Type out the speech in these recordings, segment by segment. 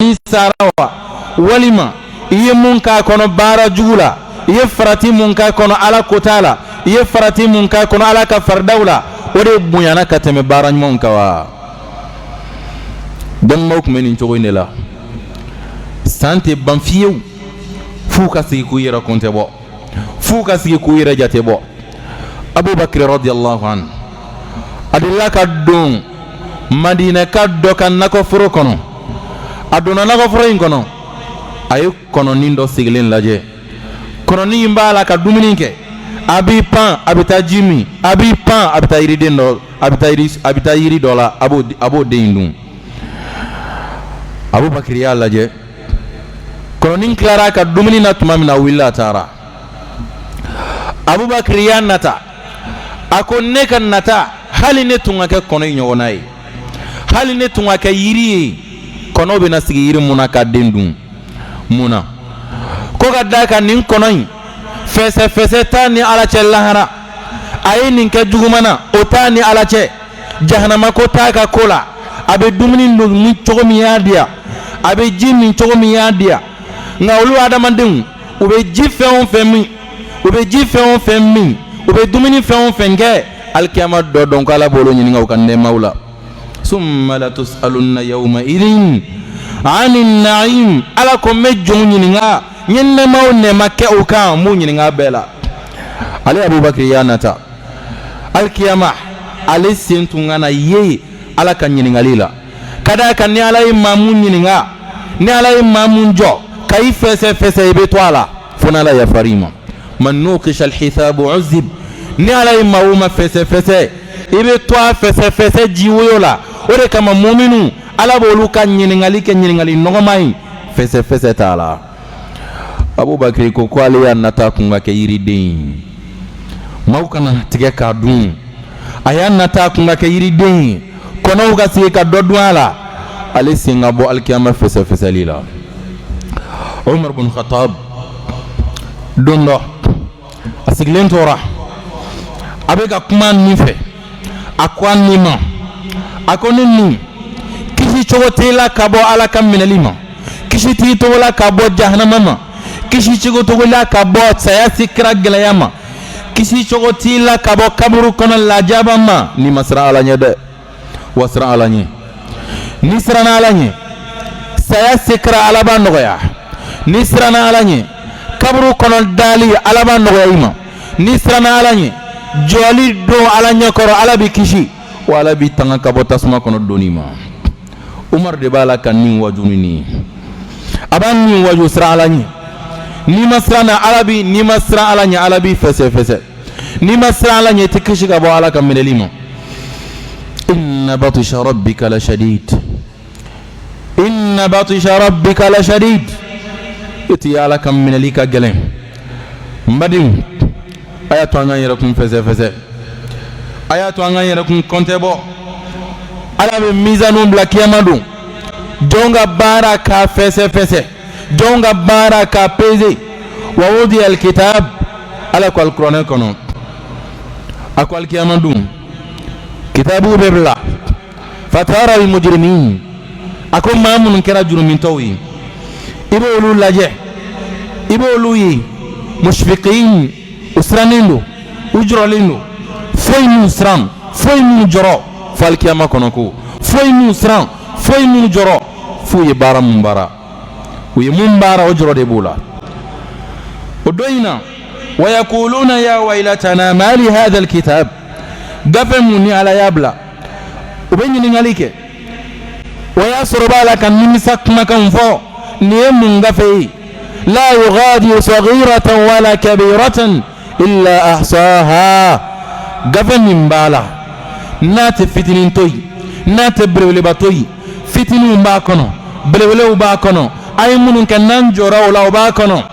N'i sara wa, walima i ye mun k'a kɔnɔ baara jugu la, i ye farati mun k'a kɔnɔ ala kota la, i ye farati mun k'a kɔnɔ ala ka faridaw la, o de bonyana ka tɛmɛ baara ɲumanw kan wa? Dɔnnibaw tun bɛ nin cogo in de la. San tɛ ban fiyewu f'u ka sigi k'u yɛrɛ kɔntɛ bɔ, f'u ka sigi k'u yɛrɛ jate bɔ. Abubakar radiyallahu anhu, a delila ka don Madinɛka dɔ ka nakɔforo kɔnɔ. A donna nakɔforo in kɔnɔ, a ye kɔnɔnin dɔ sigilen lajɛ. Kɔnɔnin in b'a la ka dumuni kɛ. A b'i pan, a bɛ taa ji min. A b'i pan, a bɛ taa yiriden dɔ, a bɛ taa yiri dɔ la, a b'o den in dun. Abubakar y'a lajɛ. Kɔnɔnin tilara ka dumuni na tuma min na, a wulila, a taara. Abubakar y'a nata, a ko: ne ka nata, hali ne tun ka kɛ kɔnɔ in ɲɔgɔnna ye, hali ne tun ka kɛ yiri ye, kɔnɔw bɛna sigi yiri mun na ka den dun. Mun na? Ko ka d'a kan nin kɔnɔ in, fɛsɛfɛsɛ t'a ni ala cɛ lahara. A ye nin kɛ juguman na, o t'a ni ala cɛ. Jahanama ko t'a ka ko la. A bɛ dumuni dun cogo min y'a diya, a bɛ ji min cogo min y'a diya. Nka olu adamadenw, u bɛ ji fɛn o fɛn min, u bɛ ji fɛn o fɛn min, u bɛ dumuni fɛn o fɛn kɛ, alikiyama dɔ dɔn ko ala b'olu ɲininka u ka nɛɛmaw la. Summa latusalunna yawma idin ani naim. Ala ko n bɛ jɔnw ɲininka, n ye nɛɛma o nɛɛma kɛ o kan, n b'u ɲininka a bɛɛ la. Ale Abubakar y'a nata, alikiyama ale sen tun kana ye ala ka ɲininkali la, ka d'a kan ni ala ye maa mun ɲininka, ni ala ye maa mun jɔ ka i fɛsɛ fɛsɛ, i bɛ to a la fo n'ala yafar'i ma. Man nuqisha alhisabu uzib. Ni ala ye maa o maa fɛsɛ fɛsɛ, i bɛ to a fɛsɛ fɛsɛ jiwoyo la. O de kama muminu, ala b'olu ka ɲininkali kɛ ɲininkali nɔgɔman ye, fɛsɛ fɛsɛ t'a la. Abubakar ko ko ale y'a nata kun ka kɛ yiriden ye, maaw kana tigɛ k'a dun. A y'a nata kun ka kɛ yiriden ye, kɔnɔw ka sigi ka dɔ dun a la, ale sen ka bɔ alikiyama fɛsɛfɛsɛli la. Umar bin Khattab, don dɔ a sigilen tora, a bɛ ka kuma nin fɛ. A ko a nin ma, a ko: ne nin, kisi cogo t'i la ka bɔ ala ka minɛli ma, kisi t'i cogo la ka bɔ jahanama ma, kisi cogo cogo la ka bɔ saya sikira gɛlɛya ma, kisi cogo t'i la ka bɔ kaburu kɔnɔ lajaba ma, n'i ma siran ala ɲɛ dɛ. Wa siran ala ɲɛ. N'i siranna ala ɲɛ, saya sikira ala b'a nɔgɔya. N'i siranna ala ɲɛ, kaburu kɔnɔ dali ala b'a nɔgɔya i ma. N'i siranna ala ɲɛ, jɔli don ala ɲɛkɔrɔ, ala b'i kisi, wa ala b'i tanga ka bɔ tasuma kɔnɔ donni ma. Umar de b'a la ka nin waju nin ye. A b'a nin waju: siran ala ɲɛ. N'i ma siran na, ala bi, n'i ma siran ala ɲɛ, ala b'i fɛsɛ fɛsɛ. N'i ma siran ala ɲɛ, i tɛ kisi ka bɔ ala ka minɛli ma. Inna batisha rabbika la shadid, inna batisha rabbika la shadid. E ti ala ka minɛli ka gɛlɛn. N badenw, a y'a to an k'an yɛrɛ kun fɛsɛ fɛsɛ, a y'a to an k'an yɛrɛ kun kɔntɛ bɔ. Ala bɛ mizaniw bila kiyama don, jɔn ka baara k'a fɛsɛ fɛsɛ, jɔn ka baara k'a peze. Wa wudiya alkitab. Ala ko alikuranɛ kɔnɔ, a ko alikiyama don, kitabu bɛ bila. Fatara almujrimin, a ko maa minnu kɛra jurumintɔw ye, i b'olu lajɛ, i b'olu ye, mushfiqin, u sirannen don, u jɔrɔlen don. Foyi m'u siran, foyi m'u jɔrɔ fo alikiyama kɔnɔ ko. Foyi m'u siran, foyi m'u jɔrɔ f'u ye baara mun baara. U ye mun baara, o jɔrɔ de b'u la o don in na. Wa yaquluna ya waylatana ma li hadha alkitab. Gafe mun ni ala y'a bila, u bɛ ɲininkali kɛ. O y'a sɔrɔ b'a la ka nimisa kumakan fɔ: nin ye mun gafe ye? La yughadiru saghiratan wala kabiratan illa ahsaha. Gafe min b'a la, n'a tɛ fitinin to yen, n'a tɛ belebeleba to yen, fitininw b'a kɔnɔ, belebelew b'a kɔnɔ, a ye minnu kɛ n'an jɔra o la, o b'a kɔnɔ.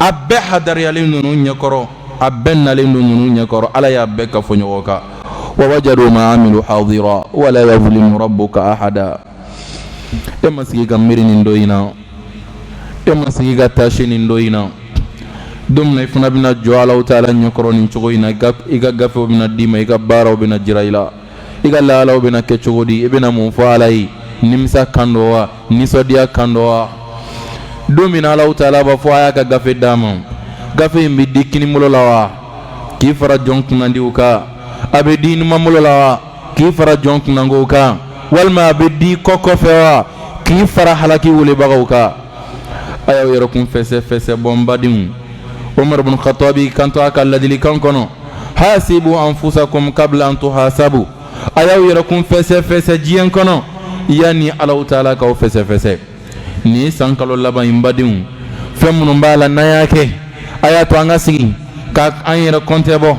A bɛɛ hadariyalen ninnu ɲɛkɔrɔ, a bɛɛ nalen don ninnu ɲɛkɔrɔ. Ala y'a bɛɛ kafo ɲɔgɔn kan. Wa wajadu ma amilu hadira wala yazlimu rabbuka ahada. E ma sigi ka miiri nin don in na, e ma sigi ka taasi nin don in na. Don min na i fana bɛna jɔ Alahu taala ɲɛkɔrɔ nin cogo in na, i ka gafew bɛna d'i ma, i ka baaraw bɛna jira i la, i ka lahalaw bɛna kɛ cogo di? I bɛna mun fɔ ala ye? Nimisa kan don wa, nisɔndiya kan don wa? Don min na Alahu taala b'a fɔ a y'a ka gafe d'a ma, gafe in bɛ di kinibolo la wa k'i fara jɔn kunnandiw kan, a bɛ di numanbolo la wa k'i fara jɔn kunnangow kan, walima a bɛ di kɔ kɔfɛ wa k'i fara halaki welebagaw kan? A y'aw yɛrɛ kun fɛsɛfɛsɛ bɔ n badenw. Umar ibn Khattabi kanto a ka ladilikan kɔnɔ, hasibu anfusakum kabla an tuhasabu. A y'aw yɛrɛ kun fɛsɛfɛsɛ diɲɛ kɔnɔ yanni Alahu taala k'aw fɛsɛfɛsɛ. Nin san kalo laban in, badenw, fɛn minnu b'a la n'an y'a kɛ, a y'a to an ka sigi ka an yɛrɛ kɔntɛ bɔ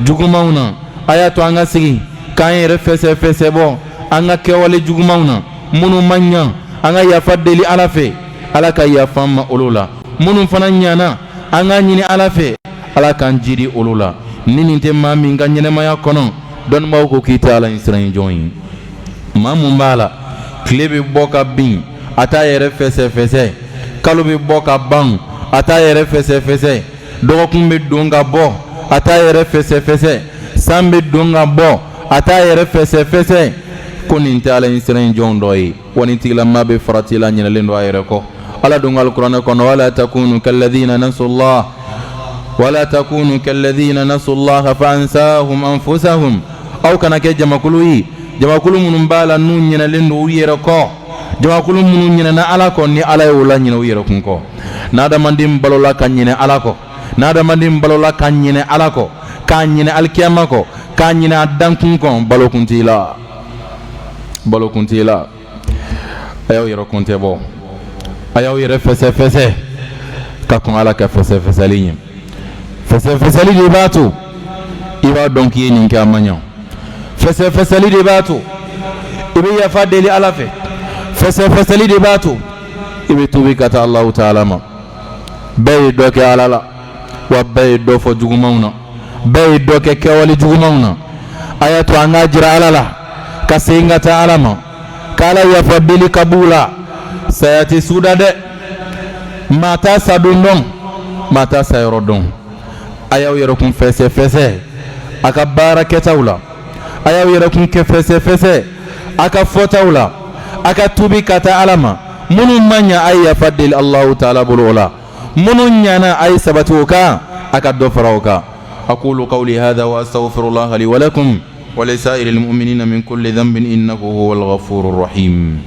jugumanw na. A y'a to an ka sigi k'an yɛrɛ fɛsɛfɛsɛ bɔ an ka kɛwale jugumanw na minnu ma ɲa. An ka yafa deli Ala fɛ, Ala ka yafa an ma olu la. Minnu fana ɲana, an k'a ɲini Ala fɛ, Ala k'an jidi olu la. Ni nin tɛ maa min ka ɲɛnamaya kɔnɔ, dɔnnibaaw ko k'i tɛ Ala ɲɛsiranɲɛ jɔn ye. Maa mun b'a la, tile bɛ bɔ ka bin, a t'a yɛrɛ fɛsɛfɛsɛ. Kalo bɛ bɔ ka ban, a t'a yɛrɛ fɛsɛfɛsɛ. Dɔgɔkun bɛ don ka bɔ, a t'a yɛrɛ fɛsɛfɛsɛ. San bɛ don ka bɔ, a t'a yɛrɛ fɛsɛfɛsɛ. Ko nin tɛ Ala ɲɛsiranɲɛ jɔn dɔ ye wa nin tigilama bɛ farati la, ɲinɛlen don a yɛrɛ kɔ. Ala dun ko alikuranɛ kɔnɔ, wala takunu kalladhina nasullah, wala takunu kalladhina nasullaha fa ansahum anfusahum. Aw kana kɛ jamakulu ye, jamakulu minnu b'a la n'u ɲinɛlen don u yɛrɛ kɔ, jamakulu minnu ɲinɛna Ala kɔ, ni Ala ye u laɲinɛ u yɛrɛ kun kɔ. N'adamaden balola ka ɲinɛ Ala kɔ, n'adamaden balola ka ɲinɛ Ala kɔ, k'a ɲinɛ alikiyama kɔ, k'a ɲinɛ a dankun kɔ, balo kun t'i la, balo kun t'i la. A y'aw yɛrɛ kun tɛ bɔ, a y'aw yɛrɛ fɛsɛfɛsɛ ka kɔn Ala ka fɛsɛfɛsɛli ɲɛ. Fɛsɛfɛsɛli de b'a to i b'a dɔn k'i ye nin kɛ, a ma ɲɛ. Fɛsɛfɛsɛli de b'a to i bɛ yafa deli Ala fɛ. Fɛsɛfɛsɛli de b'a to i bɛ tuubi ka taa Alahu taala ma. Bɛɛ ye dɔ kɛ Ala la wa bɛɛ ye dɔ fɔ jugumanw na, bɛɛ ye dɔ kɛ kɛwale jugumanw na. A y'a to an k'a jira Ala la ka segin ka taa Ala ma, k'Ala yafa deli ka b'u la. Saya tɛ suda dɛ, maa t'a sadon dɔn, maa t'a sayɔrɔ dɔn. A y'aw yɛrɛ kun fɛsɛfɛsɛ a ka baara kɛtaw la, a y'aw yɛrɛ kun kɛ fɛsɛfɛsɛ a ka fɔtaw la, a ka tuubi ka taa Ala ma. Minnu ma ɲa, a ye yafa deli Alahu taala bolo o la. Minnu ɲana, a ye sabati o kan, a ka dɔ fara o kan. Aqulu qawli hadha wa astaghfirullaha li wa lakum wa lisairil mu'minina min kulli dhanbin innahu huwal ghafurur rahim.